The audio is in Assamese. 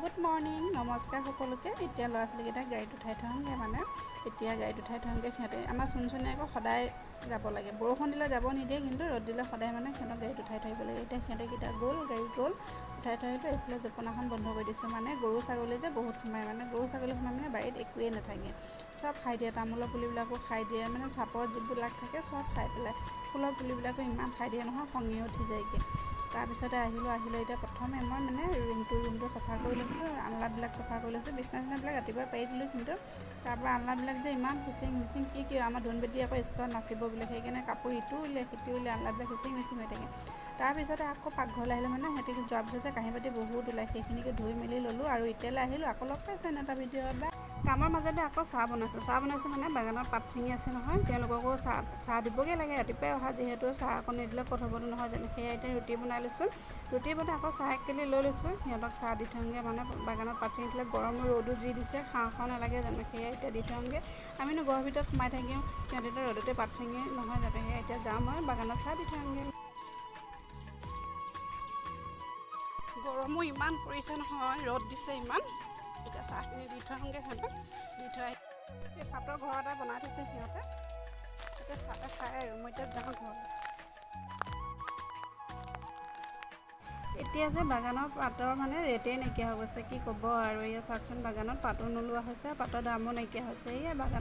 গুড মৰ্ণিং, নমস্কাৰ সকলোকে। এতিয়া ল'ৰা ছোৱালীকেইটাক গাড়ীত উঠাই থওঁগৈ, মানে এতিয়া গাড়ীত উঠাই থওঁগৈ। সিহঁতে আমাৰ চুনচুনে আকৌ সদায় যাব লাগে, বৰষুণ দিলে যাব নিদিয়ে, কিন্তু ৰ'দ দিলে সদায় মানে সিহঁতক গাড়ীত উঠাই থৈ আহিব লাগে। এতিয়া সিহঁতেকেইটা গ'ল, গাড়ীত গ'ল, উঠাই থৈ আহিলোঁ। এইফালে জপনাখন বন্ধ কৰি দিছোঁ, মানে গৰু ছাগলী যে বহুত সোমায়, মানে গৰু ছাগলী সোমাই মানে বাৰীত একোৱেই নাথাকে, চব খাই দিয়ে। তামোলৰ পুলিবিলাকো খাই দিয়ে, মানে চাপৰ যিবিলাক থাকে চব খাই পেলাই। ফুলৰ পুলিবিলাকো ইমান খাই দিয়ে নহয়, খঙে উঠি যায়গৈ। তাৰপিছতে আহিলোঁ, আহিলোঁ এতিয়া প্ৰথমে মই মানে ৰুমটো চফা কৰি লৈছোঁ, আলনাবিলাক চফা কৰি লৈছোঁ, বিচনা চিচনাবিলাক ৰাতিপুৱাই পাৰি দিলোঁ, কিন্তু তাৰপৰা আলনাবিলাক যে ইমান খিচিং মিচিং কি কি, আমাৰ ধোনবেটী আকৌ স্কুলত নাচিব বোলে, সেইকাৰণে কাপোৰ ইটো উলিয়াই সিটো উলিয়াই আলনাবিলাক খিচিং মিচিং হৈ থাকে। তাৰপিছতে আকৌ পাকঘৰলৈ আহিলোঁ, মানে সিহঁতি যোৱাৰ পিছত যে কাঁহী বাতি বহুত ওলায়, সেইখিনিকে ধুই মেলি ল'লোঁ আৰু এতিয়ালৈ আহিলোঁ। আকৌ লগ পাইছোঁ এনে এটা ভিডিঅ'ত। বা কামৰ মাজতে আকৌ চাহ বনাইছোঁ, চাহ বনাইছোঁ মানে বাগানত পাত ছিঙি আছে নহয়, তেওঁলোককো চাহ দিবগৈ লাগে, ৰাতিপুৱাই অহা যিহেতু চাহ অকণ নিদিলে ক'ত হ'বনো নহয় জানো। সেয়া এতিয়া ৰুটি বনাই লৈছোঁ, ৰুটি বনাই আকৌ চাহ এক কেলি লৈ লৈছোঁ, সিহঁতক চাহ দি থওঁগৈ। মানে বাগানত পাত ছিঙি থ'লে গৰম ৰ'দো যি দিছে, খাওঁ খাওঁ নালাগে জানো, সেয়া এতিয়া দি থওঁগৈ। আমিনো ঘৰৰ ভিতৰত সোমাই থাকিম, সিহঁতেতো ৰ'দতে পাত ছিঙি নহয় জানো। সেয়া এতিয়া যাওঁ মই বাগানত চাহ দি থওঁগৈ। গৰমো ইমান পৰিছে নহয়, ৰ'দ দিছে ইমান। এতিয়া চাহখিনি দি থৈ আহোঁগৈ সিহঁতক, দি থৈ আহি পাতৰ ঘৰ এটা বনাই থৈছে সিহঁতে, এতিয়া চাহ খাই আৰু মই এতিয়া যাওঁ ঘৰলৈ। এতিয়া যে বাগানৰ পাতৰ মানে ৰেটেই নাইকিয়া হৈ গৈছে, কি ক'ব আৰু। এয়া চাওকচোন, বাগানত পাতো নোলোৱা হৈছে, পাতৰ দামো নাইকিয়া হৈছে। এয়া বাগানত